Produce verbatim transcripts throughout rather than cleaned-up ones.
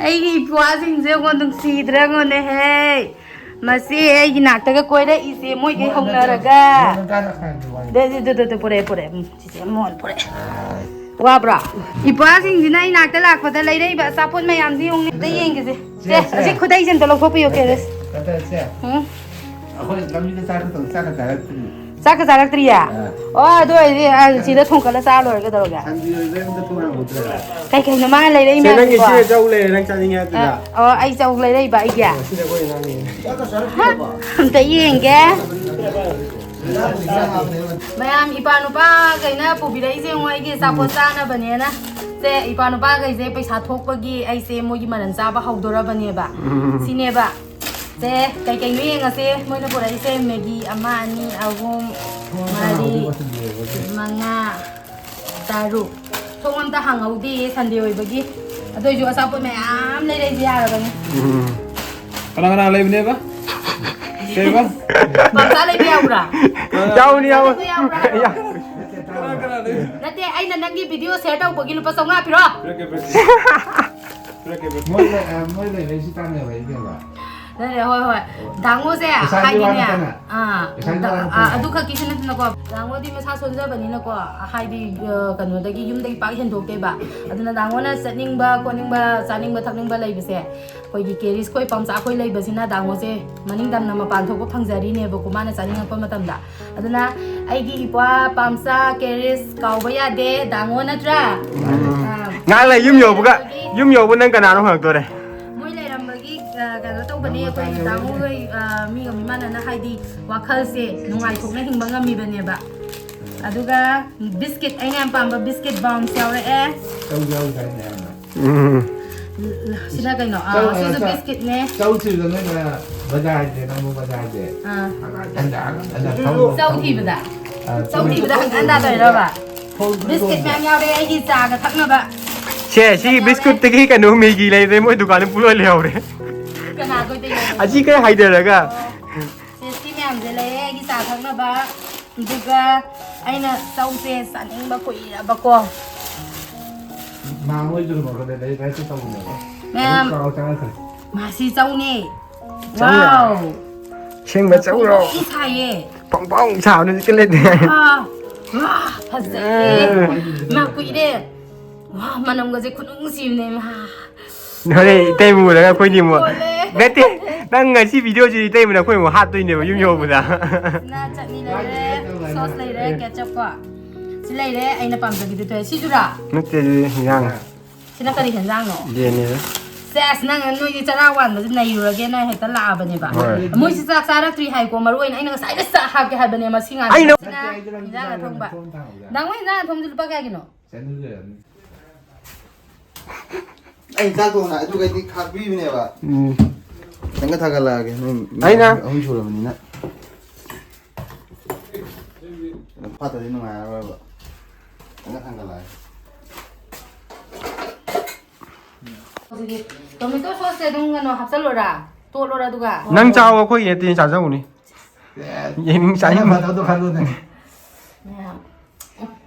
ꯑꯩꯒꯤ ꯏꯄ꯭ꯋꯥꯁꯤꯡꯁꯦ ꯌꯦꯡꯉꯣ, ꯅꯨꯡꯁꯤꯗ꯭ꯔꯥ ꯌꯦꯡꯉꯣꯅꯦꯍꯦ꯫ ꯃꯁꯤ ꯑꯩꯒꯤ ꯅꯥꯛꯇꯒ ꯀꯣꯏꯔꯛꯏꯁꯦ ꯃꯣꯏꯒꯩ ꯍꯧꯅꯔꯒ꯫ ꯗꯦ, ꯗꯦ, ꯗꯦ, ꯗꯦ, ꯗꯦ, ꯄꯨꯔꯛꯑꯦ, ꯄꯨꯔꯛꯑꯦ꯫ ꯎꯝ, ꯆꯤꯆꯦ ꯃꯣꯍꯣꯟ ꯄꯨꯔꯛꯑꯦ꯫ ꯋꯥꯕ꯭ꯔꯣ? ꯏꯄ꯭ꯋꯥꯁꯤꯡꯁꯤꯅ ꯑꯩ ꯅꯥꯛꯇ ꯂꯥꯛꯄꯗ ꯂꯩꯔꯛꯏꯕ ꯑꯆꯥꯄꯣꯠ ꯃꯌꯥꯝꯁꯤ ꯌꯦꯡꯉꯨꯅꯦ꯫ ꯑꯝꯇ ꯌꯦꯡꯒꯦꯁꯦ꯫ ꯁꯦ, ꯁꯦ, ꯁꯦ꯫ ꯑꯁꯤ ꯈꯨꯗꯩꯁꯦ ꯑꯝꯇ ꯂꯧꯊꯣꯛꯄꯤꯌꯨ, ꯀꯦꯔꯦꯁ꯫ ꯀꯗꯥꯏ, ꯁꯦ? ꯎꯝ꯫ ꯑꯩꯈꯣꯏ ꯂꯝꯕꯤꯗ ꯆꯥꯛ ꯈꯛꯇꯪ, ꯆꯥꯛꯀ ꯆꯥꯔꯛꯇ꯭ꯔꯤ꯫ ꯆꯥꯛꯀ ꯆꯥꯔꯛꯇ꯭ꯔꯤꯌꯦ? ꯑꯥ꯫ ꯑꯣ, ꯑꯗꯨ ꯑꯣꯏꯔꯗꯤ, ꯑ, ꯁꯤꯗ ꯊꯣꯡꯀꯠꯂ ꯆꯥ ꯂꯣꯏꯔꯦ, ꯀꯩꯗꯧꯔꯒꯦ? ꯁꯟꯗꯤ ꯑꯣꯏꯕꯩ ꯑꯝꯇ ꯊꯣꯡ ꯍꯥꯡꯍꯧꯗ꯭ꯔꯦ꯫ ꯀꯩ ꯀꯩꯅꯣ ꯃꯥꯅ ꯂꯩꯔꯛꯏ ꯁꯦ, ꯅꯪꯒꯤ ꯃꯌꯥꯝꯁꯤꯕꯣ? ꯁꯤꯅ ꯆꯧ ꯂꯩꯔꯦ, ꯅꯪ ꯆꯥꯅꯤꯡꯉꯦ ꯍꯥꯏꯗꯨꯗ꯫ ꯑ, ꯑꯣ, ꯑꯩ ꯆꯧ ꯂꯩꯔꯛꯏꯕ ꯑꯩꯒꯤ? ꯑꯣ, ꯁꯤꯗ ꯑꯩꯈꯣꯏ ꯑꯉꯥꯡꯅꯤ꯫ ꯍꯥ? ꯑꯝꯇ ꯌꯦꯡꯒꯦ꯫ ꯃꯌꯥꯝ, ꯏꯄꯥ ꯅꯨꯄꯥꯈꯩꯅ ꯄꯨꯕꯤꯔꯛꯏꯁꯦ ꯌꯦꯡꯉꯣ, ꯑꯩꯒꯤ ꯑꯆꯥꯄꯣꯠ ꯆꯥꯅꯕꯅꯦꯅ꯫ ꯁꯦ, ꯏꯄꯥ ꯅꯨꯄꯥꯈꯩꯁꯦ ꯄꯩꯁꯥ ꯊꯣꯛꯄꯒꯤ ꯑꯩꯁꯦ ꯃꯣꯏꯒꯤ ꯃꯔꯟ ꯆꯥꯕ ꯍꯧꯗꯣꯔꯕꯅꯦꯕ꯫ ꯎꯝ꯫ ꯁꯤꯅꯦꯕ꯫ ꯁꯦ, ꯀꯩꯀꯩꯅꯣ ꯌꯦꯡꯉꯁꯦ꯫ ꯃꯣꯏꯅ ꯄꯨꯔꯛꯏꯁꯦ ꯃꯦꯒꯤ ꯑꯃ, ꯑꯅꯤ, ꯑꯍꯨꯝ, ꯃꯔꯤ, ꯃꯉꯥ, ꯇꯔꯨꯛ꯫ ꯊꯣꯡ ꯑꯝꯇ ꯍꯥꯡꯍꯧꯗꯦꯌꯦ, ꯁꯟꯗꯦ ꯑꯣꯏꯕꯒꯤ꯫ ꯑꯗꯨ ꯑꯣꯏꯁꯨ ꯑꯆꯥꯄꯣꯠ ꯃꯌꯥꯝ ꯂꯩꯔꯛꯏꯁꯦ ꯌꯥꯔꯕꯅꯤ꯫ ꯎꯝ꯫ ꯀꯅꯥ ꯀꯅꯥ ꯂꯩꯕꯅꯦꯕ? ꯀꯩꯕ? ꯄꯝꯆꯥ ꯂꯩꯕ ꯌꯥꯎꯕ꯭ꯔꯥ? ꯌꯥꯎꯅꯤ, ꯌꯥꯎꯅꯤ꯫ ꯂꯩꯕ ꯌꯥꯎꯕ꯭ꯔꯥ? ꯌꯥꯎ-, ꯀꯅꯥ ꯀꯅꯥ ꯂꯩꯕ? ꯅꯠꯇꯦ, ꯑꯩꯅ ꯅꯪꯒꯤ ꯚꯤꯗꯤꯑꯣ ꯁꯤꯌꯔ ꯇꯧꯕꯒꯤ ꯂꯨꯄꯥ ꯆꯥꯝꯃꯉꯥ ꯄꯤꯔꯣ꯫ ꯄꯤꯔꯛꯀꯦ, ꯄꯤꯔꯛꯀꯦ꯫ ꯄꯤꯔꯛꯀꯦ, ꯄꯤꯔꯛꯀꯦ꯫ ꯃꯣꯏ ꯂꯩ-, ꯑ, ꯃꯣꯏ ꯂꯩꯔꯛꯏꯁꯤ ꯀꯥꯟꯅꯕ ꯑꯩ ꯀꯩꯅꯣ? ꯅꯠꯇꯦ, ꯍꯣꯏ, ꯍꯣꯏ꯫ ꯗꯥꯡꯉꯣꯁꯦ ꯄꯩꯁꯥꯒꯤ ꯋꯥ ꯍꯥꯏꯗꯤꯅꯦ, ꯅꯠꯇꯅ꯫ ꯑꯥ, ꯄꯩꯁꯥꯒꯤ ꯋꯥ ꯑꯥ, ꯅꯠꯇꯅ꯫ ꯑꯗꯨ ꯈꯛꯀꯤꯁꯨ ꯅꯠꯇꯅꯀꯣ, ꯗꯥꯡꯉꯣꯗꯤ ꯃꯁꯥ ꯁꯣꯟꯖꯕꯅꯤꯅꯀꯣ, ꯍꯥꯏꯗꯤ, ꯑ, ꯀꯩꯅꯣꯗꯒꯤ, ꯌꯨꯝꯗꯒꯤ ꯄꯥꯛ ꯍꯦꯟꯗꯣꯛꯇꯦꯕ꯫ ꯑꯗꯨꯅ ꯗꯥꯡꯉꯣꯅ ꯆꯠꯅꯤꯡꯕ ꯈꯣꯠꯅꯤꯡꯕ, ꯆꯥꯅꯤꯡꯕ ꯊꯛꯅꯤꯡꯕ ꯂꯩꯕꯁꯦ, ꯑꯩꯈꯣꯏꯒꯤ ꯀꯦꯔꯤꯁ ꯈꯣꯏ ꯄꯝꯆꯥ ꯈꯣꯏ ꯂꯩꯕꯁꯤꯅ ꯗꯥꯡꯉꯣꯁꯦ ꯃꯅꯤꯡ ꯇꯝꯅ ꯃꯄꯥꯟ ꯊꯣꯛꯄ ꯐꯪꯖꯔꯤꯅꯦꯕꯀꯣ, ꯃꯥꯅ ꯆꯥꯅꯤꯡꯉꯛꯄ ꯃꯇꯝꯗ꯫ ꯑꯗꯨꯅ ꯑꯩꯒꯤ ꯏꯄ꯭ꯋꯥ ꯄꯥꯝꯆꯥ ꯀꯦꯔꯤꯁ ꯀꯥꯎꯕ ꯌꯥꯗꯦ, ꯗꯥꯡꯉꯣ ꯅꯠꯇ꯭ꯔꯥ? ꯎꯝ꯫ ꯑꯥ꯫ ꯉꯥꯏꯍꯥꯛ ꯂꯩ, ꯌꯨꯝ ꯌꯧꯕꯒ, ꯌꯨꯝ ꯌꯧꯕ ꯅꯪ ꯀꯅꯥꯅꯣ ꯍꯪꯉꯛꯇꯣꯔꯦ꯫ ꯃꯣꯏ ꯂꯩꯔꯝꯕꯒꯤ, ꯑ, ꯀꯩꯅꯣ ꯇꯧꯕꯅꯦ, ꯑꯩꯈꯣꯏ ꯗꯥꯡꯉꯣ ꯍꯣꯏ, ꯑ, ꯃꯤꯒ ꯃꯤꯃꯥꯟꯅꯅ, ꯍꯥꯏꯗꯤ, ꯋꯥꯈꯜꯁꯦ ꯅꯨꯡꯉꯥꯏꯊꯣꯛꯅ ꯍꯤꯡꯕ ꯉꯝꯃꯤꯕꯅꯦꯕ꯫ ꯑꯗꯨꯒ ꯕꯤꯁꯀꯤꯠ, ꯑꯩꯅ ꯌꯥꯝ ꯄꯥꯝꯕ ꯕꯤꯁꯀꯤꯠ ꯕꯥꯎꯟꯁ ꯌꯥꯎꯔꯛꯑꯦ꯫ ꯆꯧ ꯌꯥꯎꯔꯤꯗꯥꯏꯅꯦ ꯌꯥꯝꯅ? ꯎꯝ꯫ ꯁꯤꯅ ꯀꯩꯅꯣ? ꯑꯥ, ꯆꯧ, ꯁꯤꯁꯨ ꯑ, ꯆ-, ꯕꯤꯁꯀꯤꯠꯅꯦ꯫ ꯆꯧ ꯊꯤꯕꯗ ꯅꯣꯏꯅ ꯕꯖꯥꯔꯁꯦ, ꯅꯪꯕꯨ ꯕꯖꯥꯔꯁꯦ꯫ ꯑꯥ꯫ ꯍꯟꯗ, ꯍꯟꯗ, ꯍꯟꯗ ꯊꯧ-, ꯆꯧ ꯊꯤꯕꯗ? ꯑ, ꯆꯧ ꯊꯤꯕꯗ ꯍꯪꯒꯠ ꯍꯟꯗ ꯇꯧꯔꯤꯔꯕ? ꯊꯧ-, ꯕꯤꯁꯀꯤꯠ ꯊꯧ-, ꯃꯌꯥꯝ ꯌꯥꯎꯔꯦ, ꯑꯩꯒꯤ ꯆꯥꯒ ꯊꯛꯅꯕ꯫ ꯁꯦ, ꯁꯤ ꯌꯥꯎꯔꯦ꯫ ꯕꯤꯁꯀꯨꯠꯇꯒꯤ ꯀꯩꯅꯣ ꯃꯦꯒꯤ ꯂꯩꯔꯦ, ꯃꯣꯏ ꯗꯨꯀꯥꯟꯗ ꯄꯨꯂꯣꯏ ꯂꯩꯍꯧꯔꯦ꯫ ꯀꯅꯥ ꯑꯩꯈꯣꯏꯗ ꯌꯥꯎꯔꯦ? ꯑꯁꯤ ꯈꯔ ꯍꯥꯏꯊꯔꯒ꯫ ꯑꯣ꯫ ꯁꯦ, ꯁꯤ ꯃꯌꯥꯝꯁꯦ ꯂꯩꯔꯦ, ꯑꯩꯒꯤ ꯆꯥ ꯊꯛꯅꯕ꯫ ꯑꯗꯨꯒ ꯑꯩꯅ ꯆꯧꯁꯦ ꯆꯥꯅꯤꯡꯕ ꯀꯨꯏꯔꯕꯀꯣ꯫ ꯅꯍꯥꯟ ꯃꯣꯏ ꯖꯨꯔꯨ ꯃꯈꯣꯟꯗ ꯂꯩ ꯂꯥꯏꯔꯤꯛꯇ ꯇꯧꯕꯅꯦꯕ꯫ ꯃꯌꯥꯝ꯫ ꯆꯥꯎ ꯆꯪꯉꯛꯈ꯭ꯔꯦ꯫ ꯃꯥꯁꯤ ꯆꯧꯅꯦ꯫ ꯆꯧꯔꯥ? ꯋꯥꯎ꯫ ꯑꯁꯦꯡꯕ ꯆꯧꯔꯣ? ꯃꯈꯣꯡ ꯁꯥꯏꯌꯦ꯫ ꯄꯪ ꯄꯪ ꯁꯥꯕꯅ ꯍꯧꯖꯤꯛꯀ ꯂꯩꯇꯦ꯫ ꯋꯥ, ꯋꯥ, ꯐꯖꯩꯌꯦ꯫ ꯑꯦ꯫ ꯃꯥ ꯀꯨꯏꯔꯦ꯫ ꯋꯥ, ꯃꯅꯝꯒꯁꯦ ꯈꯨꯅꯨꯡꯁꯤꯕꯅꯦ ꯃꯥ꯫ ꯍꯣꯔꯦꯟ ꯏꯇꯩ ꯃꯨꯔꯒ ꯑꯩꯈꯣꯏꯗꯤ ꯑꯃꯨꯛ꯫ ꯀꯣꯜꯂꯦ꯫ ꯅꯠꯇꯦ, ꯅꯪ ꯉꯁꯤ ꯚꯤꯗꯤꯑꯣꯁꯤ ꯏꯇꯩ ꯃꯨꯔꯒ ꯑꯩꯈꯣꯏ ꯑꯃꯨꯛ ꯍꯥꯠꯇꯣꯏꯅꯦꯕ ꯌꯨꯝ ꯌꯧꯕꯗ꯫ ꯁꯤꯅ ꯆꯠꯅꯤ ꯂꯩꯔꯦ, ꯁꯣꯁ ꯂꯩꯔꯦ, ꯀꯦꯆꯞ ꯀꯣ꯫ ꯁꯤ ꯂꯩꯔꯦ, ꯑꯩꯅ ꯄꯥꯝꯖꯕꯤꯗꯨ ꯊꯣꯛꯑꯦ꯫ ꯁꯤꯗꯨꯔꯥ? ꯅꯠꯇꯦ, ꯑꯗꯨꯗꯤ ꯍꯤꯟꯖꯥꯡ꯫ ꯁꯤꯅ ꯀꯔꯤ ꯍꯦꯟꯖꯥꯡꯅꯣ? ꯌꯦꯟꯅꯤꯗ꯫ ꯁꯦꯁ, ꯅꯪ ꯅꯣꯏꯗꯤ ꯆꯔꯥ ꯋꯥꯟꯕꯁꯦ ꯅꯩꯔꯨꯔꯒꯦꯅ ꯍꯦꯛꯇ ꯂꯥꯛꯑꯕꯅꯦꯕ꯫ ꯍꯣꯏ꯫ ꯃꯣꯏꯁꯤ ꯆꯥꯛ ꯆꯥꯔꯛꯇ꯭ꯔꯤ ꯍꯥꯏꯀꯣ, ꯃꯔꯨ ꯑꯣꯏꯅ ꯑꯩꯅ ꯉꯁꯥꯏꯗ ꯆꯥꯛ ꯍꯥꯞꯀꯦ ꯍꯥꯏꯕꯅꯦ ꯃꯁꯤ ꯉꯥꯛꯇ꯫ ꯑꯩꯅ ꯁꯤꯅ ꯍꯤꯟꯖꯥꯡ ꯑꯊꯣꯡꯕ꯫ ꯗꯥꯡꯉꯣ, ꯍꯤꯟꯖꯥꯡ ꯑꯊꯣꯡꯕꯗꯨ ꯂꯨꯄꯥ ꯀꯌꯥꯒꯤꯅꯣ? ꯑꯩ ꯆꯥꯛ ꯊꯣꯡꯅ ꯑꯗꯨꯒꯩꯗꯤ ꯈꯥꯛꯄꯤꯕꯅꯦꯕ꯫ ꯎꯝ꯫ ꯈꯤꯇꯪꯒ ꯊꯥꯒꯠꯂꯛꯑꯒꯦ, ꯅꯣꯏ ꯑꯩꯅ ꯑꯍꯨꯝ ꯁꯨꯔꯕꯅꯤꯅ꯫ ꯐꯠꯇ꯭ꯔꯗꯤ ꯅꯨꯡꯉꯥꯏꯔꯔꯣꯏꯕ꯫ ꯈꯤꯇꯪꯒ ꯊꯥꯡꯒꯠꯂꯛꯑꯒꯦ꯫ ꯍꯧꯖꯤꯛꯀꯤ ꯇꯣꯃꯦꯇꯣ ꯁꯣꯁꯁꯦ ꯑꯗꯨꯝ ꯀꯩꯅꯣ ꯍꯥꯞꯆꯜꯂꯣꯔꯥ? ꯇꯣꯠꯂꯣꯔꯥ ꯑꯗꯨꯒ? ꯅꯪ ꯆꯥꯎ, ꯑꯩꯈꯣꯏꯒꯤ ꯅꯠꯇꯦ, ꯆꯥꯖꯧꯅꯤ꯫ ꯌꯦꯡꯅꯤꯡ ꯆꯥꯅꯤꯡ꯫ ꯐꯗꯧꯗꯣ ꯈꯜꯂꯨꯅꯦ꯫ ꯃꯌꯥꯝ꯫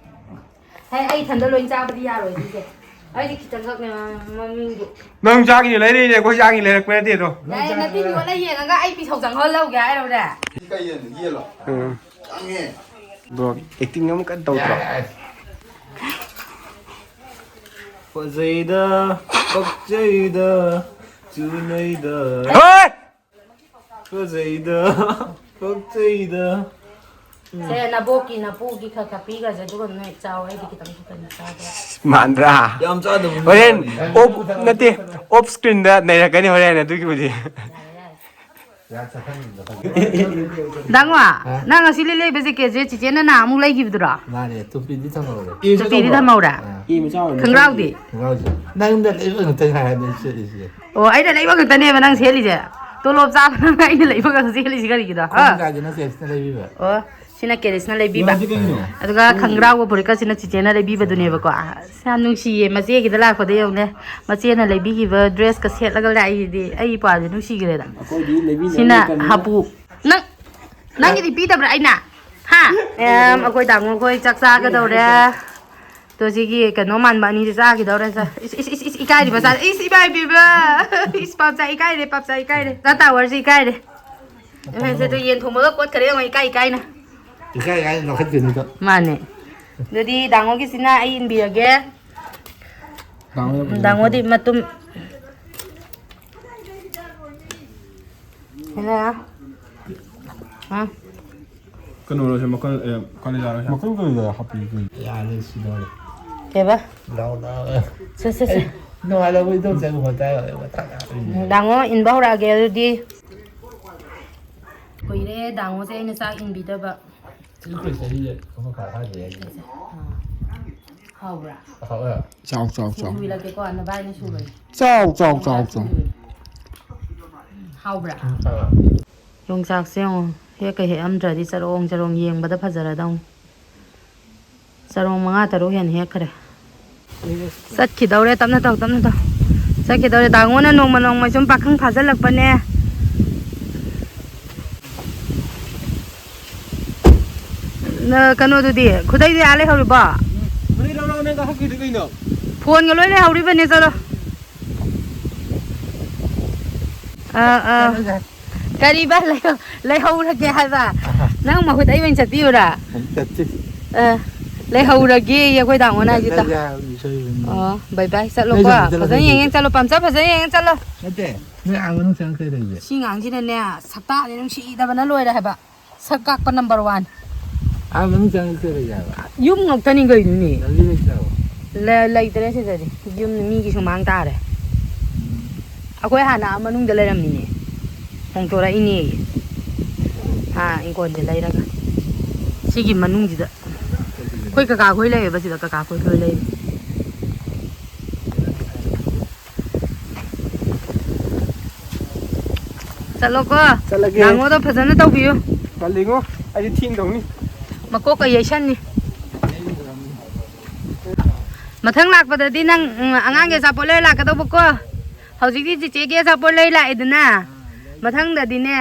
ꯍꯦ, ꯑꯩ ꯏꯊꯟꯗ ꯂꯣꯏ ꯆꯥꯕꯗꯤ ꯌꯥꯔꯣꯏ ꯁꯤꯁꯦ꯫ ꯑꯩꯗꯤ ꯈꯤꯇꯪꯈꯛꯅꯦ ꯃ-, ꯃꯃꯤꯡꯗꯨ꯫ ꯅꯪ ꯆꯥꯒꯤꯅꯦ ꯂꯩꯔꯛꯏꯅꯦ, ꯑꯩꯈꯣꯏ ꯆꯥꯒꯤ ꯂꯩꯔꯛꯄ ꯅꯠꯇꯦ ꯑꯗꯣ꯫ ꯌꯥꯏ, ꯅꯠꯇꯦ, ꯌꯣꯠꯂ ꯌꯦꯡꯉꯒ ꯑꯩ ꯄꯤꯁꯧ ꯆꯪꯍꯜꯍꯧꯒꯦ ꯍꯥꯏꯔꯨꯔꯦ꯫ ꯁꯤ ꯀꯩ ꯌꯦꯟꯅꯣ? ꯌꯦꯜꯂꯣ? ꯎꯝ꯫ ꯆꯪꯉꯦ꯫ ꯕ꯭ꯔꯣ, ꯑꯦꯛꯇꯤꯡ ꯑꯃ ꯀꯟꯅ ꯇꯧꯗ꯭ꯔꯣ? ꯐꯖꯩꯗ, ꯄꯛꯆꯩꯗ, ꯆꯨꯅꯩꯗ꯫ ꯍꯣꯏ! ꯐꯖꯩꯗ, ꯄꯛꯆꯩꯗ꯫ ꯁꯦ, ꯅꯕꯣꯛꯀꯤ, ꯅꯄꯨꯒꯤ ꯈꯔ ꯈꯔ ꯄꯤꯈ꯭ꯔꯁꯦ, ꯑꯗꯨꯒ ꯅꯣꯏ ꯆꯥꯎ, ꯑꯩꯗꯤ ꯈꯤꯇꯪ ꯈꯤꯇꯪ ꯆꯥꯒꯦ꯫ ꯃꯥꯟꯗ꯭ꯔꯥ? ꯌꯥꯝ ꯆꯥꯗꯕ ꯍꯣꯔꯦꯟ ꯃꯥꯜꯂꯦ꯫ ꯑꯣꯞ-, ꯅꯠꯇꯦ, ꯑꯣꯐ ꯁ꯭ꯀ꯭ꯔꯤꯟꯗ ꯅꯩꯔꯛꯀꯅꯤ ꯍꯣꯔꯦꯟ ꯑꯗꯨꯒꯤꯕꯨꯗꯤ꯫ ꯌꯥꯔꯦ, ꯌꯥꯔꯦ꯫ ꯗꯥꯡꯋꯥ, ꯍꯥ? ꯅꯪ ꯉꯁꯤ ꯂꯤꯠꯂꯛꯏꯕ ꯖꯦꯀꯦꯠꯁꯦ ꯆꯤꯆꯦꯅ ꯅꯍꯥꯟ ꯑꯃꯨꯛ ꯂꯩꯈꯤꯕꯗꯨꯔꯣ? ꯃꯥꯅꯦ, ꯇꯨꯄꯤꯗꯤ ꯊꯝꯍꯧꯔꯦ꯫ ꯇꯨꯄꯤꯗꯤ ꯊꯝꯍꯧꯔꯦ? ꯑꯥ꯫ ꯏ ꯃꯆꯥ ꯑꯣꯏꯅ ꯈꯪꯒ꯭ꯔꯥꯎꯗꯤ? ꯈꯪꯒ꯭ꯔꯥꯎꯁꯦ ꯅꯪꯅ ꯂꯩꯕ ꯉꯥꯛꯇ ꯉꯥꯏꯔꯦ ꯑꯩ ꯁꯦꯠꯂꯤꯁꯦ꯫ ꯑꯣ, ꯑꯩꯅ ꯂꯩꯕ ꯉꯥꯛꯇꯅꯦꯕ ꯅꯪ ꯁꯦꯠꯂꯤꯁꯦ? ꯇꯣꯂꯣꯞ ꯆꯥꯕ ꯅꯪꯅ ꯑꯩꯅ ꯂꯩꯕ ꯉꯥꯛꯇ ꯁꯦꯠꯂꯤꯁꯤ ꯀꯔꯤꯒꯤꯅꯣ? ꯍꯥ? ꯈꯣꯡꯒ꯭ꯔꯥꯁꯤꯅ ꯆꯦꯟꯁꯤꯅ ꯂꯩꯕꯤꯕ꯫ ꯑꯣ, ꯁꯤꯅ ꯀꯦꯔꯤꯁꯅ ꯂꯩꯕꯤꯕ꯫ ꯀꯩꯅꯣ? ꯑꯗꯨꯒ ꯈꯪꯒ꯭ꯔꯥꯎꯒ ꯐꯨꯔꯤꯠꯀꯁꯤꯅ ꯆꯤꯆꯦꯅ ꯂꯩꯕꯤꯕꯗꯨꯅꯦꯕꯀꯣ꯫ ꯑꯁ, ꯌꯥꯝ ꯅꯨꯡꯁꯤꯌꯦ꯫ ꯃꯆꯦꯒꯤꯗ ꯂꯥꯛꯄꯗ ꯌꯦꯡꯉꯨꯅꯦ꯫ ꯃꯆꯦꯅ ꯂꯩꯕꯤꯈꯤꯕ ꯗ꯭ꯔꯦꯁꯀ ꯁꯦꯠꯂꯒ ꯂꯥꯛꯏꯁꯤꯗꯤ ꯑꯩ ꯏꯄ꯭ꯋꯥꯁꯦ ꯅꯨꯡꯁꯤꯈ꯭ꯔꯦꯗ꯫ ꯑꯩꯈꯣꯏꯗꯤ ꯂꯩꯕꯤꯅꯕ ꯁꯤꯅ ꯂꯩꯇꯕꯅꯤꯅ꯫ ꯍꯥꯄꯨ꯫ ꯅꯪ, ꯅꯪꯒꯤꯗꯤ ꯄꯤꯗꯕ꯭ꯔꯥ ꯑꯩꯅ? ꯍꯥ? ꯃꯌꯥꯝ, ꯑꯩꯈꯣꯏ ꯇꯥꯃꯣ ꯈꯣꯏ ꯆꯥꯛ ꯆꯥꯒꯗꯧꯔꯦ꯫ ꯇꯣ, ꯁꯤꯒꯤ ꯀꯩꯅꯣ ꯃꯥꯟꯕ ꯑꯅꯤꯁꯦ ꯆꯥꯈꯤꯗꯧꯔꯦ꯫ ꯁꯦ, ꯏꯁ, ꯏꯁ, ꯏꯁ, ꯏꯁ, ꯏꯀꯥꯏꯔꯤꯕ ꯆꯥ-, ꯏꯁ, ꯏꯃꯥꯏ ꯄꯦꯝꯃ! ꯏꯁ, ꯄꯥꯞꯆꯥ ꯏꯀꯥꯏꯔꯦ, ꯄꯥꯞꯆꯥ ꯏꯀꯥꯏꯔꯦ꯫ ꯆꯥ ꯇꯥꯋꯔꯁꯦ ꯏꯀꯥꯏꯔꯦ꯫ ꯏꯃꯥꯏ, ꯁꯦ, ꯇꯨ, ꯌꯦꯟ ꯊꯣꯡꯕꯒ ꯀꯣꯠꯈꯔꯦ ꯌꯦꯡꯉꯣ, ꯏꯀꯥꯏ ꯏꯀꯥꯏꯅ꯫ ꯏꯀꯥꯏ ꯏꯀꯥꯏꯅ ꯂꯧꯈꯠꯇꯣꯏꯅꯤꯗꯣ꯫ ꯃꯥꯅꯦ꯫ ꯑꯗꯨꯗꯤ ꯗꯥꯡꯉꯣꯒꯤꯁꯤꯅ ꯑꯩ ꯏꯟꯕꯤꯔꯒꯦ꯫ ꯗꯥꯡꯉꯣꯗꯤ ꯃꯇꯨꯝ꯫ ꯍꯦꯟꯅ꯫ ꯍꯥ? ꯀꯩꯅꯣꯔꯣ ꯁꯦ, ꯃꯈꯜ, ꯑꯦ, ꯀꯥꯂꯦꯖꯥꯔꯣ ꯁꯦ? ꯃꯈꯜ ꯀꯔꯤꯗ ꯍꯥꯞꯄꯤ ꯀꯩꯅꯣ? ꯌꯥꯔꯦ, ꯁꯤꯗꯧꯔꯦ꯫ ꯀꯩꯕ? ꯂꯥꯎ, ꯂꯥꯎ꯫ ꯁꯦ, ꯁꯦ, ꯁꯦ꯫ ꯑꯩ ꯅꯣꯡꯉꯥꯜꯂꯛꯄ ꯏꯗꯣꯝꯆꯥꯒꯤ ꯃꯈꯣꯟ ꯇꯥꯏ, ꯃꯊꯥ ꯁꯥꯔꯦ꯫ ꯗꯥꯡꯉꯣ, ꯏꯟꯕ ꯍꯧꯔꯛꯑꯒꯦ ꯑꯗꯨꯗꯤ꯫ ꯀꯨꯏꯔꯦ ꯗꯥꯡꯉꯣꯁꯦ ꯑꯩꯅ ꯆꯥꯛ ꯏꯟꯕꯤꯗꯕ꯫ ꯑꯩꯈꯣꯏ ꯆꯍꯤꯁꯦ ꯑꯃ ꯐꯥ ꯐꯥꯗ꯭ꯔꯤ ꯍꯥꯏꯁꯦ꯫ ꯑꯥ꯫ ꯍꯥꯎꯕ꯭ꯔꯥ? ꯍꯥꯎꯋꯦ꯫ ꯆꯥꯎ, ꯆꯥꯎ, ꯆꯥꯎ꯫ ꯁꯤꯡꯖꯨ ꯏꯜꯂꯛꯀꯦꯀꯣ, ꯅꯕꯥꯏꯅ ꯁꯨꯕꯅꯤ꯫ ꯆꯥꯎ, ꯆꯥꯎ, ꯆꯥꯎ, ꯆꯥꯎ꯫ ꯁꯤꯡꯖꯨ ꯏꯜꯂꯛꯀꯦ꯫ ꯍꯥꯎꯕ꯭ꯔꯥ? ꯎꯝ, ꯍꯥꯎꯋꯦ꯫ ꯌꯣꯡꯆꯥꯛꯁꯦ ꯌꯦꯡꯉꯣ, ꯍꯦꯛꯀ ꯍꯦꯛꯑꯝꯗ꯭ꯔꯗꯤ ꯆꯔꯣꯡ ꯆꯔꯣꯡ ꯌꯦꯡꯕꯗ ꯐꯖꯔꯗꯧꯅꯤ꯫ ꯆꯔꯣꯡ ꯃꯉꯥ ꯇꯔꯨꯛ ꯍꯦꯟꯅ ꯍꯦꯛꯈ꯭ꯔꯦ꯫ ꯆꯠꯈꯤꯗꯧꯔꯦ, ꯇꯞꯅ ꯇꯧ, ꯇꯞꯅ ꯇꯧ꯫ ꯆꯠꯈꯤꯗꯧꯔꯦ꯫ ꯗꯥꯡꯉꯣꯅ ꯅꯣꯡꯃ ꯅꯣꯡꯃ ꯁꯨꯝ ꯄꯥꯈꯪ ꯐꯥꯖꯤꯜꯂꯛꯄꯅꯦ꯫ ꯅ-, ꯀꯩꯅꯣꯗꯨꯗꯤ, ꯈꯨꯗꯩꯗꯤ ꯑꯥ ꯂꯩꯍꯧꯔꯤꯕꯣ? ꯈꯨꯗꯩ ꯂꯧꯔꯒ ꯅꯪ ꯀꯥꯈꯠꯈꯤꯗꯣꯏ ꯀꯩꯅꯣ? ꯐꯣꯟꯒ ꯂꯣꯏ ꯂꯩꯍꯧꯔꯤꯕꯅꯦ, ꯆꯠꯂꯣ꯫ ꯑꯥ, ꯑꯥ꯫ ꯆꯠꯂꯁꯦ꯫ ꯀꯔꯤꯕ? ꯂꯩꯍꯧ-, ꯂꯩꯍꯧꯔꯒꯦ ꯍꯥꯏꯕ? ꯑꯍ꯫ ꯅꯪ ꯃꯍꯨꯠ ꯑꯩ ꯑꯣꯏꯅ ꯆꯠꯄꯤꯌꯨꯔꯥ? ꯆꯠꯁꯤ꯫ ꯑ, ꯂꯩꯍꯧꯔꯒꯦ ꯑꯩꯈꯣꯏ ꯗꯥꯡꯉꯣꯅ ꯍꯥꯏꯁꯦ ꯇ-, ꯆꯠꯂꯁꯦ ꯍꯥꯏꯕꯅꯤ, ꯁꯣꯏꯕꯅꯤ꯫ ꯑꯣ, bye bye, ꯆꯠꯂꯣꯀꯣ꯫ ꯅꯣꯏ ꯆꯠꯂꯣ, ꯐꯖꯅ ꯆꯠꯂꯣ, ꯌꯦꯡꯉꯦ, ꯆꯠꯂꯣ꯫ ꯆꯠꯂꯣ, ꯄꯥꯝꯆꯥ, ꯐꯖꯅ ꯌꯦꯡꯉꯦ, ꯆꯠꯂꯣ꯫ ꯅꯠꯇꯦ, ꯅꯣꯏ ꯑꯥ ꯃꯅꯨꯡ ꯆꯪꯉ ꯀꯩ ꯂꯩꯒꯦ? ꯁꯤ ꯑꯉꯥꯡꯁꯤꯅꯅꯦ, ꯁꯛꯇꯥꯁꯦ ꯅꯨꯡꯁꯤꯗꯕꯅ ꯂꯣꯏꯔꯦ ꯍꯥꯏꯕ꯫ ꯁꯛ ꯀꯥꯛꯄ number one꯫ ꯑꯥ ꯃꯅꯨꯡ ꯆꯪꯉ ꯀꯩ ꯂꯩꯒꯦ ꯍꯥꯏꯕ? ꯌꯨꯝ ꯉꯥꯛꯇꯅꯤ ꯀꯩꯅꯣꯅꯦ꯫ ꯂꯝꯕꯤ ꯂꯩꯇ꯭ꯔꯕꯣ? ꯂ-, ꯂꯩꯇ꯭ꯔꯦ ꯁꯤꯗꯗꯤ꯫ ꯌꯨꯝ ꯃꯤꯒꯤ ꯁꯨꯃꯥꯡ ꯇꯥꯔꯦ꯫ ꯎꯝ꯫ ꯑꯩꯈꯣꯏ ꯍꯥꯟꯅ ꯑꯥ ꯃꯅꯨꯡꯗ ꯂꯩꯔꯝꯃꯤꯅꯦ꯫ ꯍꯣꯡꯗꯣꯔꯛꯏꯅꯦ꯫ ꯑꯥ, ꯏꯪꯈꯣꯜꯁꯦ ꯂꯩꯔꯒ꯫ ꯁꯤꯒꯤ ꯃꯅꯨꯡꯁꯤꯗ꯫ ꯑꯩꯈꯣꯏ ꯀꯀꯥ ꯈꯣꯏ ꯂꯩꯌꯦꯕ ꯁꯤꯗ, ꯀꯀꯥ ꯈꯣꯏ ꯂꯣꯏ ꯂꯩ꯫ ꯆꯠꯂꯣꯀꯣ꯫ ꯆꯠꯂꯒꯦ꯫ ꯗꯥꯡꯉꯣꯗꯣ ꯐꯖꯅ ꯇꯧꯕꯤꯌꯨ꯫ ꯇꯜꯂꯤꯉꯣ, ꯑꯩꯗꯤ ꯊꯦꯡꯗꯧꯅꯤ꯫ ꯃꯀꯣꯛꯀ ꯌꯩꯁꯟꯅꯤ꯫ ꯃꯊꯪ ꯂꯥꯛꯄꯗꯗꯤ ꯅꯪ, ꯎꯝ, ꯑꯉꯥꯡꯒꯤ ꯑꯆꯥꯄꯣꯠ ꯂꯩꯔ ꯂꯥꯛꯀꯗꯧꯕꯀꯣ꯫ ꯍꯧꯖꯤꯛꯇꯤ ꯆꯤꯆꯦꯒꯤ ꯑꯆꯥꯄꯣꯠ ꯂꯩ ꯂꯥꯛꯑꯦꯗꯅ꯫ ꯃꯊꯪꯗꯗꯤꯅꯦ,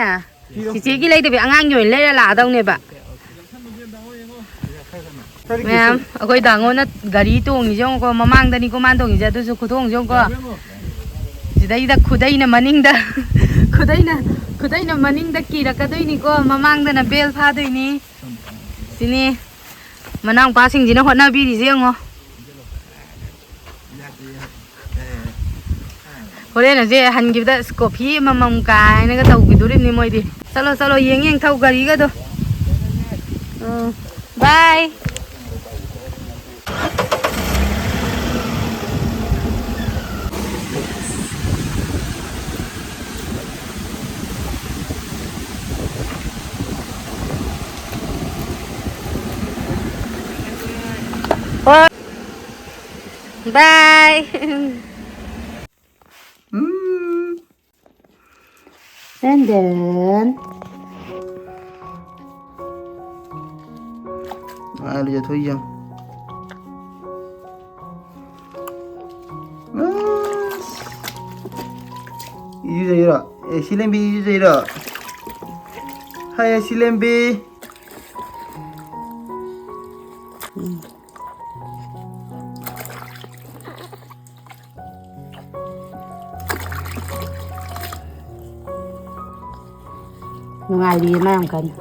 ꯆꯤꯆꯦꯒꯤ ꯂꯩꯗꯕꯤ ꯑꯉꯥꯡꯒꯤ ꯑꯣꯏꯅ ꯂꯩꯔ ꯂꯥꯛꯑꯗꯧꯅꯦꯕ꯫ ꯃꯌꯥꯝ, ꯑꯩꯈꯣꯏ ꯗꯥꯉꯣꯅ ꯒꯥꯔꯤ ꯇꯣꯡꯉꯤꯁꯦ ꯌꯦꯡꯉꯨꯀꯣ, ꯃꯃꯥꯡꯗꯅꯤꯀꯣ ꯃꯥꯅ ꯇꯣꯡꯉꯤꯁꯦ, ꯑꯗꯨꯁꯨ ꯈꯨꯇꯣꯡꯁꯦ ꯌꯦꯡꯉꯨꯀꯣ꯫ ꯁꯤꯗꯩꯗ ꯈꯨꯗꯩꯅ ꯃꯅꯤꯡꯗ, ꯈꯨꯗꯩꯅ, ꯈꯨꯗꯩꯅ ꯃꯅꯤꯡꯗ ꯀꯤꯔꯛꯀꯗꯣꯏꯅꯤꯀꯣ, ꯃꯃꯥꯡꯗꯅ ꯕꯦꯜ ꯐꯥꯗꯣꯏꯅꯤ꯫ ꯁꯤꯅꯤ ꯃꯅꯥꯎꯄꯥꯁꯤꯡꯁꯤꯅ ꯍꯣꯠꯅꯕꯤꯔꯤꯁꯦ ꯌꯦꯡꯉꯣ꯫ ꯍꯣꯔꯦꯟ ꯑꯁꯦ ꯍꯟꯈꯤꯕꯗ ꯑꯁ ꯀꯣꯐꯤ ꯑꯃꯃꯝ ꯀꯥꯏꯅꯒ ꯇꯧꯈꯤꯗꯣꯔꯤꯕꯅꯤ ꯃꯣꯏꯗꯤ꯫ ꯆꯠꯂꯣ, ꯆꯠꯂꯣ, ꯌꯦꯡ ꯌꯦꯡ ꯊꯧ ꯒꯥꯔꯤꯒꯗꯣ꯫ ꯎꯝ, ꯕꯥꯏ꯫ ꯍꯣꯏ꯫ ꯕꯥꯏ꯫ ꯎꯝ꯫ And then, ꯃꯥ ꯂꯨꯖꯊꯣꯛꯏ ꯌꯦꯡꯉꯨ꯫ ꯑꯁ꯫ ꯏꯔꯨꯖꯩꯔꯣ? ꯑꯦ, ꯁꯤꯂꯦꯝꯕꯤ ꯏꯔꯨꯖꯩꯔꯣ? ꯍꯥꯏ, ꯁꯤꯂꯦꯝꯕꯤ꯫ ꯎꯝ꯫ ꯅꯨꯡꯉꯥꯏꯔꯤꯌꯦ ꯃꯥ ꯌꯥꯝ ꯀꯟꯅ꯫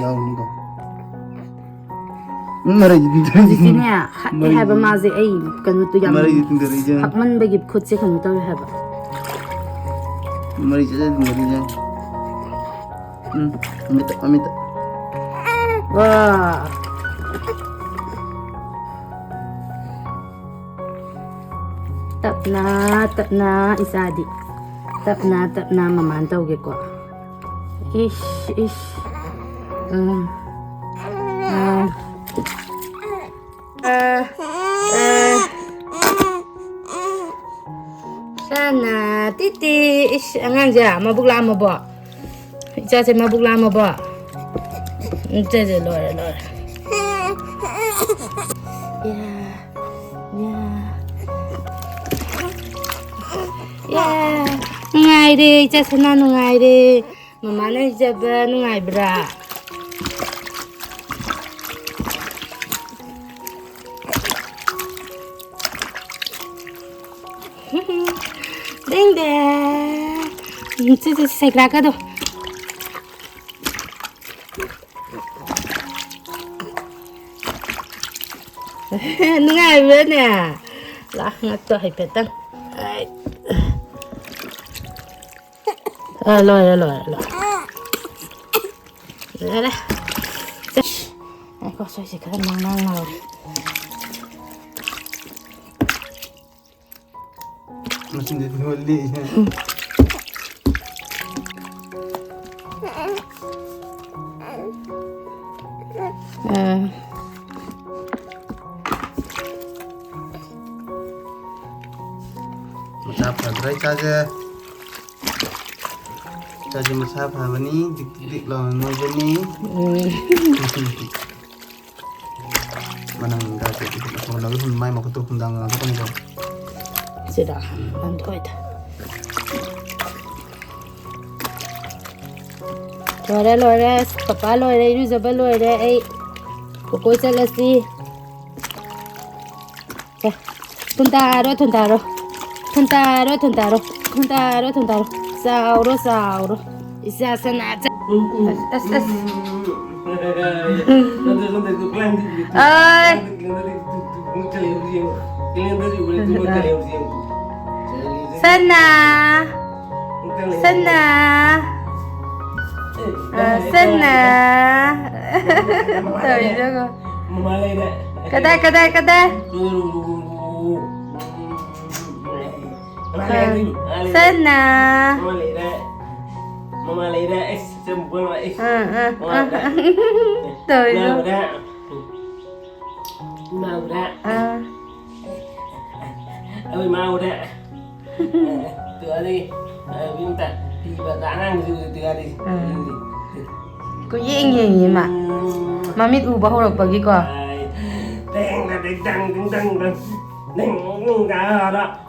ꯌꯥꯎꯅꯤꯀꯣ꯫ ꯎꯝ, ꯃꯔꯩꯗꯤ ꯇꯤꯡꯊꯔꯛꯏꯁꯦ꯫ ꯍꯧꯖꯤꯛꯇꯤꯅꯦ, ꯍꯛꯑꯦ ꯃꯔꯩꯗꯤ ꯍꯥꯏꯕ ꯃꯥꯁꯦ꯫ ꯑꯩ ꯀꯩꯅꯣ ꯇꯨ ꯌꯥꯝ ꯃꯔꯩꯗꯤ ꯇꯤꯡꯊꯔꯛꯏꯁꯦ꯫ ꯍꯛꯃꯟꯕꯒꯤ ꯈꯨꯠꯁꯦ ꯀꯩꯅꯣ ꯇꯧꯋꯦ ꯍꯥꯏꯕ꯫ ꯃꯔꯩ ꯆꯠꯂꯦ ꯇꯤꯡꯊꯔꯛꯏꯁꯦ꯫ ꯎꯝ, ꯃꯃꯤꯠꯇ, ꯃꯃꯤꯠꯇ꯫ ꯋꯥ꯫ ꯇꯞꯅ, ꯇꯞꯅ ꯏꯆꯥꯗꯤ꯫ ꯇꯞꯅ, ꯇꯞꯅ ꯃꯃꯥꯅ ꯇꯧꯒꯦꯀꯣ꯫ ꯏꯁ, ꯏꯁ꯫ ꯎꯝ꯫ ꯎꯝ꯫ ꯑ, ꯑ꯫ ꯁꯅꯥ ꯇꯤꯇꯤ꯫ ꯏꯁ, ꯑꯉꯥꯡꯁꯦ ꯃꯕꯨꯛ ꯂꯥꯝꯃꯕꯣ? ꯏꯆꯥꯁꯦ ꯃꯕꯨꯛ ꯂꯥꯝꯃꯕꯣ? ꯏꯆꯥꯁꯦ ꯂꯣꯏꯔꯦ, ꯂꯣꯏꯔꯦ꯫ ꯌꯥ, ꯌꯥ꯫ ꯅꯨꯡꯉꯥꯏꯔꯦ, ꯏꯆꯥ ꯁꯅꯥ ꯅꯨꯡꯉꯥꯏꯔꯦ꯫ ꯃꯃꯥꯅ ꯏꯖꯕ ꯅꯨꯡꯉꯥꯏꯕ꯭ꯔꯥ? ꯗꯦꯡ ꯗꯦꯡ꯫ ꯁꯤ, ꯁꯤ, ꯁꯦꯒ꯭ꯔꯥꯛꯀꯗꯣ꯫ ꯅꯨꯡꯉꯥꯏꯕ꯭ꯔꯥꯅꯦ? ꯂꯥ, ꯉꯛꯇꯣ ꯍꯥꯏꯐꯦꯠꯇꯪ꯫ ꯑꯩ꯫ ꯑ, ꯂꯣꯏꯔꯦ, ꯂꯣꯏꯔꯦ, ꯂꯣꯏꯔꯦ꯫ ꯂꯣꯏꯔꯦ꯫ ꯉꯥꯏꯈꯣ, ꯁ꯭ꯋꯥꯏꯁꯦ ꯈꯔ ꯅꯥꯡ ꯅꯥꯡ ꯂꯥꯎꯔꯦ꯫ ꯃꯆꯤꯟꯁꯦ ꯂꯣꯏ ꯂꯦꯛꯏꯅꯦ꯫ ꯑꯥ꯫ ꯃꯆꯥ ꯐꯗ꯭ꯔꯥ ꯏꯆꯥꯁꯦ? ꯏꯆꯥꯁꯦ ꯃꯁꯥ ꯐꯕꯅꯤ, ꯗꯤꯛ ꯗꯤꯛ ꯗꯤꯛ ꯂꯥꯎꯅ ꯅꯣꯏꯕꯅꯤ꯫ ꯎꯝ꯫ ꯃꯅꯪꯒ ꯀꯩꯀꯩ ꯍꯣꯠꯅꯕ ꯍꯨꯟ-, ꯃꯥꯏ ꯃꯈꯨꯠꯇꯣ ꯍꯨꯟꯗꯥꯡ ꯂꯥꯡꯊꯣꯛꯀꯅꯤꯀꯣ꯫ ꯁꯤꯗ ꯅꯥꯟꯊꯣꯛꯏꯗ꯫ ꯂꯣꯏꯔꯦ, ꯂꯣꯏꯔꯦ꯫ ꯄꯄꯥ ꯂꯣꯏꯔꯦ, ꯏꯔꯨꯖꯕ ꯂꯣꯏꯔꯦ꯫ ꯑꯩ ꯀꯣꯀꯣꯏ ꯆꯠꯂꯁꯤ꯫ ꯁꯦ, ꯊꯨꯟꯇꯥꯔꯣ, ꯊꯨꯟꯇꯥꯔꯣ꯫ ꯊꯨꯟꯇꯥꯔꯣ, ꯊꯨꯟꯇꯥꯔꯣ꯫ ꯊꯨꯟꯇꯥꯔꯣ, ꯊꯨꯟꯇꯥꯔꯣ꯫ ꯆꯥꯎꯔꯣ, ꯆꯥꯎꯔꯣ꯫ ꯏꯆꯥ ꯁꯅꯥ ꯆꯥ-, ꯑꯁ, ꯑꯁ, ꯑꯁ꯫ ꯑꯩ꯫ ꯁꯅꯥ꯫ ꯁꯅꯥ꯫ ꯑ, ꯁꯅꯥ꯫ ꯇꯧꯔꯤꯗꯣ ꯌꯦꯡꯉꯣ꯫ ꯀꯗꯥꯏ, ꯀꯗꯥꯏ, ꯀꯗꯥꯏ? ꯑ, ꯁꯅꯥ꯫ ꯃꯃꯥ ꯂꯩꯔꯦ꯫ ꯃꯃꯥ ꯂꯩꯔꯦ꯫ ꯑꯩꯁ, ꯏꯆꯟ ꯃꯈꯣꯏ ꯃꯃꯥ, ꯑꯩꯁ꯫ ꯑ, ꯑ, ꯃꯃꯥ ꯑ, ꯂꯩꯔꯦ꯫ ꯑ꯫ ꯇꯧꯔꯤꯗꯣ꯫ ꯏꯃꯥ ꯎꯔꯦ꯫ ꯏꯃꯥ ꯎꯔꯦ꯫ ꯑ꯫ ꯑꯩꯈꯣꯏ ꯏꯃꯥ ꯎꯔꯦ꯫ ꯇꯨ ꯑꯗꯒꯤ, ꯑ, ꯌꯨꯝꯗ ꯐꯤ ꯐꯖ ꯑꯉꯥꯡꯁꯤ ꯎꯔꯦ, ꯇꯨ ꯑꯗꯒꯤ꯫ ꯑ꯫ ꯀꯣꯏꯌꯦꯡ ꯌꯦꯡꯉꯤ ꯃꯥ꯫ ꯎꯝ꯫ ꯃꯃꯤꯠ ꯎꯕ ꯍꯧꯔꯛꯄꯒꯤꯀꯣ꯫ ꯑꯥꯏ꯫ ꯇꯦꯡ ꯇꯦꯡ ꯇꯦꯡ ꯇꯦꯡ ꯇꯦꯡ ꯇꯦꯡ꯫ ꯅꯤꯡ ꯅꯤꯡ ꯀꯥꯔ꯫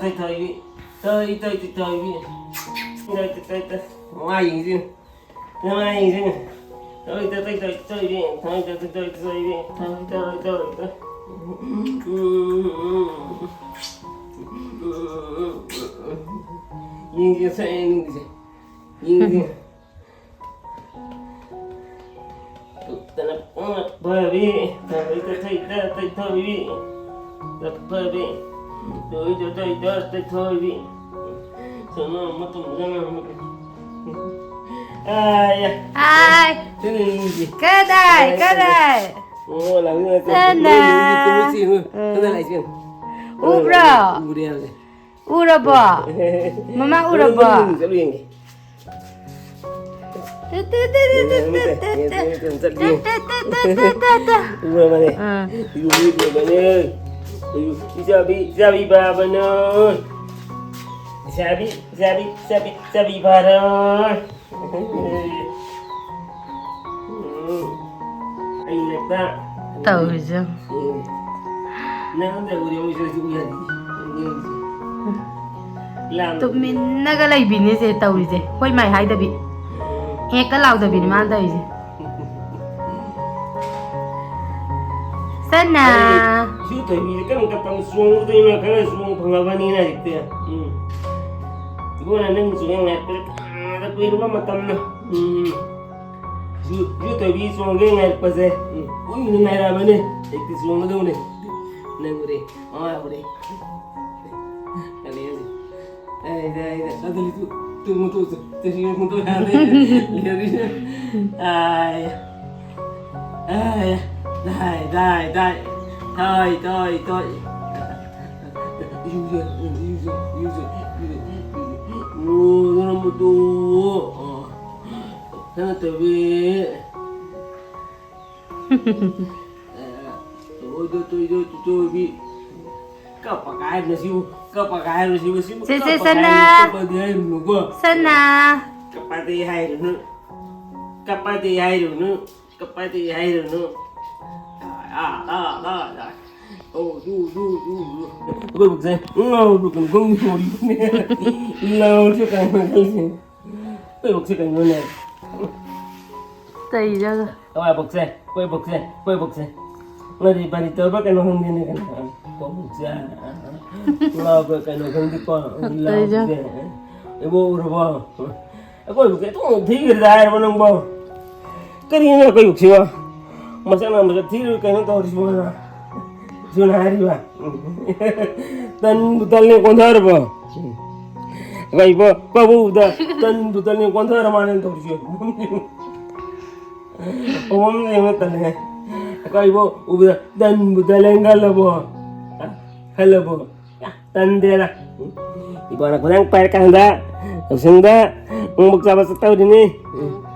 ꯇꯣꯏ ꯊꯣꯏꯕꯤ꯫ ꯇꯣꯏ ꯇꯣꯏ ꯇꯣꯏ ꯊꯣꯏꯕꯤ꯫ ꯇꯣꯏ ꯇꯣꯏ ꯇꯣꯏ ꯇꯣꯏ꯫ ꯃꯃꯥ ꯌꯦꯡꯁꯤ꯫ ꯃꯃꯥ ꯌꯦꯡꯁꯤ꯫ ꯇꯣꯏ ꯇꯣꯏ ꯇꯣꯏ ꯊꯣꯏꯕꯤ꯫ ꯇꯣꯏ ꯇꯣꯏ ꯇꯣꯏ ꯊꯣꯏꯕꯤ꯫ ꯇꯣꯏ ꯇꯣꯏ ꯇꯣꯏ ꯇꯣꯏ꯫ ꯌꯦꯡꯁꯤ ꯁꯛꯑꯦ ꯅꯪꯒꯤꯁꯦ꯫ ꯌꯦꯡꯁꯤ꯫ ꯇꯅ ꯐꯕꯤ, ꯐꯕꯤ ꯇꯊꯩꯗ ꯇꯩꯊꯕꯤ, ꯐꯕꯤ, ꯇꯣꯏ ꯇꯊꯩꯗ ꯇꯩꯊꯕꯤ, ꯁꯅꯥ ꯃꯇꯨꯝ ꯁꯅꯥ ꯃꯇꯨꯝ꯫ ꯑꯥꯏ, ꯍꯥꯏ꯫ ꯁꯤꯅ ꯌꯦꯡꯁꯤ꯫ ꯀꯗꯥꯏ, ꯑꯥꯏ, ꯀꯗꯥꯏ? ꯑꯣ, ꯂꯥꯛꯑꯣ, ꯂꯥꯛꯑꯣ꯫ ꯁꯅꯥ꯫ ꯅꯣꯏ ꯃꯤꯡꯗꯤ ꯇꯨꯝꯃ ꯆꯦꯡꯉꯨ꯫ ꯁꯅꯥ ꯂꯥꯛꯏ ꯆꯦꯡꯉꯨ꯫ ꯎꯕ꯭ꯔꯣ? ꯎꯔꯦ ꯍꯥꯏꯕꯁꯦ꯫ ꯎꯔꯕꯣ? ꯃꯃꯥ ꯎꯔꯕꯣ? ꯆꯠꯂꯨ ꯌꯦꯡꯒꯦ꯫ ꯇꯨ, ꯇꯨ, ꯇꯨ꯫ ꯎꯔꯕꯅꯦ꯫ ꯑꯥ꯫ ꯏꯆꯥꯕꯤ, ꯏꯆꯥꯕꯤ ꯕꯥꯕꯅ꯫ ꯏꯆꯥꯕꯤ, ꯏꯆꯥꯕꯤ, ꯏꯆꯥꯕꯤ, ꯏꯆꯥꯕꯤ ꯕꯥꯔ꯫ ꯎꯝ꯫ ꯑꯩ ꯅꯛꯇ꯫ ꯇꯧꯔꯤꯁꯦ꯫ ꯎꯝ꯫ ꯅꯪ ꯑꯝꯇ ꯎꯔꯦ, ꯃꯣꯏꯁꯨ ꯍꯧꯖꯤꯛ ꯎ ꯌꯥꯗꯦ꯫ ꯎꯝ꯫ ꯂꯥꯝ-꯫ ꯇꯨꯃꯤꯟꯅꯒ ꯂꯩꯕꯤꯅꯤꯁꯦ ꯇꯧꯔꯤꯁꯦ꯫ ꯍꯣꯏ ꯃꯥꯏ ꯍꯥꯏꯗꯕꯤ꯫ ꯎꯝ꯫ ꯍꯦꯛꯀ ꯂꯥꯎꯗꯕꯤꯅꯤ ꯃꯥꯅ ꯇꯧꯔꯤꯁꯦ꯫ ꯁꯅꯥ꯫ ꯑꯩ ꯏꯁꯨ ꯊꯣꯏꯕꯤꯁꯦ ꯀꯔꯝ ꯀꯔꯝ ꯆꯣꯡꯉꯨꯗꯣꯏꯅꯣ ꯈꯔ ꯆꯣꯡ ꯐꯪꯉꯕꯅꯤꯅ ꯍꯧꯖꯤꯛꯇꯤ꯫ ꯎꯝ꯫ ꯏꯕꯨꯡꯉꯣ ꯅꯪ ꯆꯣꯡꯉꯦ ꯉꯥꯏꯔꯛꯄꯗ ꯀꯅꯥꯗ ꯀꯨꯏꯔꯕ ꯃꯇꯝꯅꯣ꯫ ꯎꯝ꯫ ꯏꯁꯨ, ꯏꯁꯨ ꯊꯣꯏꯕꯤ ꯆꯣꯡꯒꯦ ꯉꯥꯏꯔꯛꯄꯁꯦ꯫ ꯎꯝ꯫ ꯀꯨꯏꯅ ꯉꯥꯏꯔꯛꯑꯕꯅꯦ꯫ ꯍꯧꯖꯤꯛꯇꯤ ꯆꯣꯡꯒꯗꯧꯅꯦ꯫ ꯅꯪ ꯎꯔꯦ꯫ ꯃꯃꯥ ꯎꯔꯦ꯫ ꯀꯔꯤ ꯍꯧꯖꯤꯛ? ꯑꯩꯗ, ꯑꯩꯗ, ꯑꯗꯨ ꯇꯨ-, ꯇꯨ-, ꯃꯨꯊꯣꯛ-, ꯇꯨ-, ꯇꯨ-, ꯃꯨꯊꯣꯛ ꯌꯥꯗꯦ꯫ ꯂꯦꯔꯤ꯫ ꯑꯥꯏ꯫ ꯑꯥꯏ꯫ ꯗꯥꯏ, ꯗꯥꯏ, ꯗꯥꯏ꯫ ꯊꯥꯏ, ꯊꯥꯏ, ꯊꯥꯏ꯫ ꯏꯔꯨꯖ, ꯏꯔꯨꯖ, ꯏꯔꯨꯖ, ꯏꯔꯨꯖ꯫ ꯑꯣ, ꯅꯪ ꯃꯨꯊꯣꯛ꯫ ꯑꯣ꯫ ꯅꯪ ꯇꯧꯋꯦ꯫ ꯇꯨ, ꯇꯨ, ꯇꯨ, ꯇꯨ, ꯇꯨ, ꯃꯤ ꯀꯞꯄ ꯀꯥꯏꯕꯅ ꯁꯤꯕꯨ, ꯀꯞꯄ ꯀꯥꯏꯕꯅ ꯁꯤꯕꯨ, ꯁꯤꯕꯨ ꯆꯦ, ꯆꯦ, ꯀꯞꯄ ꯁꯅꯥ꯫ ꯀꯥꯏꯕꯅ ꯀꯞꯄꯗꯤ ꯍꯥꯏꯔꯨꯅꯨꯀꯣ꯫ ꯁꯅꯥ꯫ ꯀꯞꯄꯗꯤ ꯍꯥꯏꯔꯨꯅꯨ꯫ ꯀꯞꯄꯗꯤ ꯍꯥꯏꯔꯨꯅꯨ꯫ ꯀꯞꯄꯗꯤ ꯍꯥꯏꯔꯨꯅꯨ꯫ ꯑꯥ, ꯑꯥ, ꯑꯥ, ꯑꯥ, ꯑꯥ꯫ ꯑꯣ, ꯗꯨ, ꯗꯨ, ꯗꯨ, ꯗꯨ꯫ ꯑꯩꯈꯣꯏ ꯕꯨꯛꯁꯦ ꯉꯥꯎꯕ꯭ꯔꯥ ꯀꯩꯅꯣ ꯈꯪꯗꯦ, ꯁꯣꯔꯤꯅꯦ꯫ ꯂꯥꯎꯔꯁꯨ ꯀꯩꯅꯣ ꯈꯪꯗꯦ꯫ ꯑꯩꯈꯣꯏ ꯕꯨꯛꯁꯦ ꯀꯩꯅꯣꯅꯦ꯫ ꯇꯩꯖꯒ꯫ ꯑꯋꯥꯏ ꯕꯣꯛꯁꯦ, ꯀꯣꯏ ꯕꯣꯛꯁꯦ, ꯀꯣꯏ ꯕꯣꯛꯁꯦ꯫ ꯉꯗꯤ ꯕꯥꯔꯤ ꯇꯧꯔꯕ ꯀꯩꯅꯣ ꯈꯪꯗꯦꯅꯦ, ꯀꯩꯅꯣ꯫ ꯀꯣꯏ ꯕꯣꯛꯁꯦ꯫ ꯂꯥꯎꯕ ꯀꯩꯅꯣ ꯈꯪꯗꯦꯀꯣ꯫ ꯂꯥꯎꯕꯁꯦ꯫ ꯏꯕꯣ ꯎꯔꯕꯣ? ꯑꯩꯈꯣꯏ ꯕꯣꯛꯁꯦ ꯊꯣꯡ ꯊꯤꯈ꯭ꯔꯗ ꯍꯥꯏꯔꯕ ꯅꯪꯕꯣ? ꯀꯔꯤꯅꯣ ꯑꯩꯈꯣꯏ ꯕꯣꯛꯁꯤꯕꯣ? ꯃꯁꯛꯅ ꯃꯁꯛ ꯊꯤꯔꯨ ꯀꯩꯅꯣ ꯇꯧꯔꯤꯁꯤꯕꯣ? ꯁꯨꯅ ꯍꯥꯏꯔꯤꯕ꯫ ꯇꯟꯕꯨ ꯇꯜꯂꯦ ꯀꯣꯟꯊꯔꯕꯣ? ꯑꯩꯈꯣꯏ ꯏꯕꯣ ꯀꯕꯨꯗ ꯇꯟꯕꯨ ꯇꯜꯂꯦ ꯀꯣꯟꯊꯔ ꯃꯥꯅꯦ ꯇꯧꯔꯤꯁꯦ꯫ ꯑꯣꯝ ꯌꯦꯡꯉꯣ ꯇꯜꯂꯦ꯫ ꯑꯩꯈꯣꯏ ꯏꯕꯣ ꯎꯕꯗ ꯇꯟꯕꯨ ꯇꯜꯂꯦ ꯈꯜꯂꯕꯣ? ꯈꯜꯂꯕꯣ? ꯇꯟꯗꯦꯗ꯫ ꯏꯕꯣꯅ ꯈꯨꯗꯥꯡ ꯄꯥꯏꯔꯀꯥꯟꯗ ꯌꯥꯎꯁꯪꯗ ꯑꯃꯨꯛ ꯆꯥꯕ ꯆꯠꯇꯧꯔꯤꯅꯤ꯫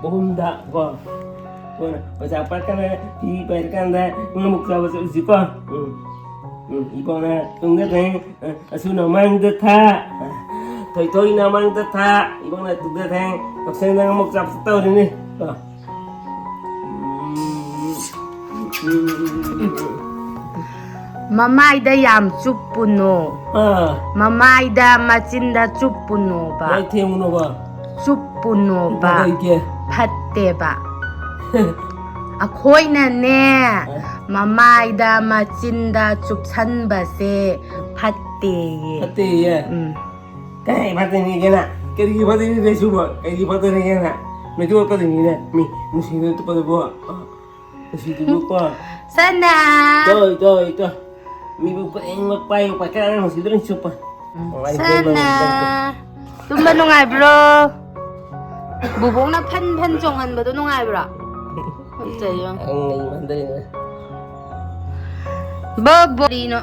ꯄꯣꯝꯗ ꯀꯣ꯫ ꯏꯕꯣꯅ ꯄꯩꯁꯥ ꯄꯥꯏꯔꯀꯥꯟꯗ ꯐꯤ ꯄꯥꯏꯔꯀꯥꯟꯗ ꯑꯃꯨꯛ ꯆꯥꯕ ꯆꯠꯂꯨꯁꯤꯀꯣ꯫ ꯎꯝ꯫ ꯎꯝ꯫ ꯏꯕꯣꯅ ꯇꯨꯡꯗ ꯊꯦꯡ, ꯑꯁꯨꯅ ꯃꯥꯡꯗ ꯊꯥ꯫ ꯊꯣꯏꯊꯣꯏꯅ ꯃꯥꯡꯗ ꯊꯥ꯫ ꯏꯕꯣꯅ ꯇꯨꯡꯗ ꯊꯦꯡ꯫ ꯌꯥꯎꯁꯪꯗ ꯑꯃꯨꯛ ꯆꯥꯕ ꯆꯠꯇꯧꯔꯤꯅꯤ ꯀꯣ꯫ ꯃꯃꯥꯏꯗ ꯌꯥꯝ ꯆꯨꯞꯄꯨꯅꯣ꯫ ꯑꯥ꯫ ꯃꯃꯥꯏꯗ ꯃꯆꯤꯟꯗ ꯆꯨꯞꯄꯨꯅꯣꯕ꯫ ꯃꯥꯏ ꯊꯦꯡꯉꯨꯅꯣꯕ꯫ ꯆꯨꯞꯄꯨꯅꯣꯕ꯫ ꯀꯩꯒꯤ? ꯐꯠꯇꯦꯕ꯫ ꯑꯩꯈꯣꯏꯅꯅꯦ, ꯃꯃꯥꯏꯗ ꯃꯆꯤꯟꯗ ꯆꯨꯞꯁꯟꯕꯁꯦ ꯐꯠꯇꯦꯌꯦ꯫ ꯐꯠꯇꯦꯌꯦ꯫ ꯎꯝ꯫ ꯀꯔꯤ ꯐꯠꯇꯅꯤꯒꯦꯅ? ꯀꯔꯤꯒꯤ ꯐꯠꯇꯅꯤꯒꯦ ꯁꯤꯕꯣ? ꯀꯔꯤꯒꯤ ꯐꯠꯇꯅꯤꯒꯦꯅ? ꯅꯣꯏꯊꯣꯛꯀꯗꯣꯏꯅꯤꯅꯦ꯫ ꯃꯤ ꯅꯨꯡꯁꯤꯅ ꯇꯨꯞꯄꯗꯨꯕꯣ꯫ ꯅꯨꯡꯁꯤꯗꯨꯕꯨꯀꯣ꯫ ꯁꯅꯥ! ꯇꯣꯏ, ꯇꯣꯏ, ꯇꯣꯏ꯫ ꯃꯤꯕꯨ ꯈꯨꯗꯤꯡꯃꯛ ꯄꯥꯏꯌꯨ, ꯄꯥꯏꯈꯠꯂꯒ ꯅꯨꯡꯁꯤꯗꯨꯅ ꯆꯨꯞꯄ꯫ ꯅꯨꯡꯉꯥꯏꯕ꯭ꯔꯣ? ꯁꯅꯥ! ꯇꯨꯝꯕ ꯅꯨꯡꯉꯥꯏꯕ꯭ꯔꯣ? ꯕꯨꯕꯣꯛꯅ ꯐꯟ ꯐꯟ ꯆꯣꯡꯍꯟꯕꯗꯣ ꯅꯨꯡꯉꯥꯏꯕ꯭ꯔꯣ? ꯐꯖꯩꯌꯦ꯫ ꯑꯪ, ꯑꯩ ꯃꯥꯟꯗꯔꯦ꯫ ꯕꯣꯕꯣꯔꯤꯅꯣ꯫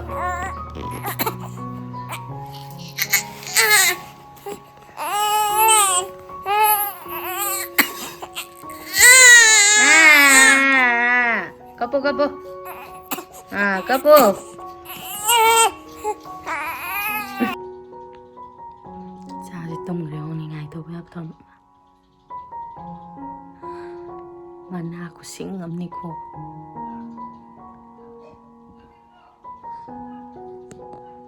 ꯀꯞꯄꯣ, ꯀꯞꯄꯣ꯫ ꯑꯥ, ꯀꯞꯄꯨ꯫ ꯏꯆꯥꯁꯦ ꯇꯨꯝꯈ꯭ꯔꯦ, ꯌꯦꯡꯉꯨ, ꯅꯤꯡꯉꯥꯏ ꯇꯧꯕ ꯌꯥꯕ ꯊꯧꯔꯝ꯫ ꯃꯅꯥ ꯈꯨꯁꯤꯡ ꯑꯃꯅꯤꯀꯣ꯫